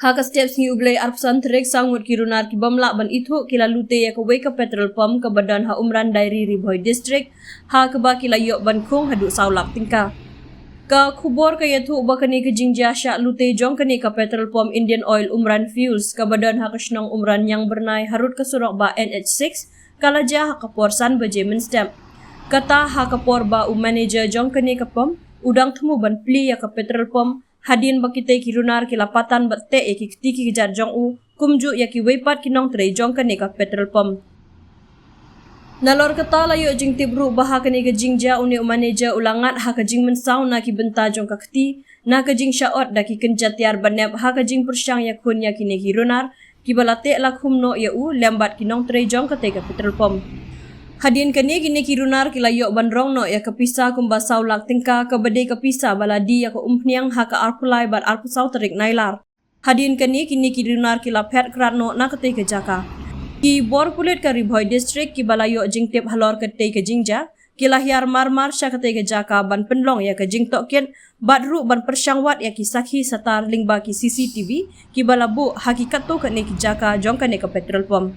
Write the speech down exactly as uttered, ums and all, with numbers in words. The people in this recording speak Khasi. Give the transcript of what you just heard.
Ha ka step sngi U Blei arphew san tarik, saw ngut ki runar ki bym lah ban ithuh ki la lute ïa kawei ka petrol pump kaba don ha Umran Diary, Ri Bhoi District, ha kaba ki la ïoh ban khung haduh saw lak tyngka. Ka khubor ka ïathuh ba kane ka jingjia shah lute jong kane ka petrol pump Indian Oil Umran Fuels kaba don ha ka shnong Umran Niangbyrnai harud ka surok bah N H six ka la jia ha ka por san baje mynstep. Kata ha ka por ba u manager jong kane ka pump u dang thmu ban plie ïa ka petrol pump, hadien ba kitei ki runar ki la patan bad teh ïa ki kti ki kjat jong u, kumjuh ïa kiwei pat ki nongtrei jong kane ka petrol pump. Nalor kata la ïoh jingtip ruh ba ha kane ka jingjia une u manager u la ngat ha ka jingmynsaw na ki bynta jong ka kti, na ka jingshah ot da ki kynja tiar banep ha ka jingpyrshang ïakhun ïa kine ki runar, kiba la teh la khum noh ïa u lem bad ki nongtrei jong katei ka petrol pump. Hadien kane kine ki runar ki la ïoh ban rong noh ïa ka pisa kumba saw lak tyngka kaba dei ka pisa ba la die ïa ka umphniang ha ka arphew lai bad arphew saw tarik Nailar. Hadien kane kine ki runar ki la phet krat noh na katei ka jaka. Ki bor pulit ka Ri Bhoi District kiba la ïoh jingtip halor katei ka jingjia ki la hiar marmar sha katei ka jaka ban pynlong ïa ka jingtohkit bad ruh ban pyrshang wad ïa ki sakhi satar lyngba ki C C T V kiba la buh ha ki katto katne ki jaka jong kane ka petrol pump.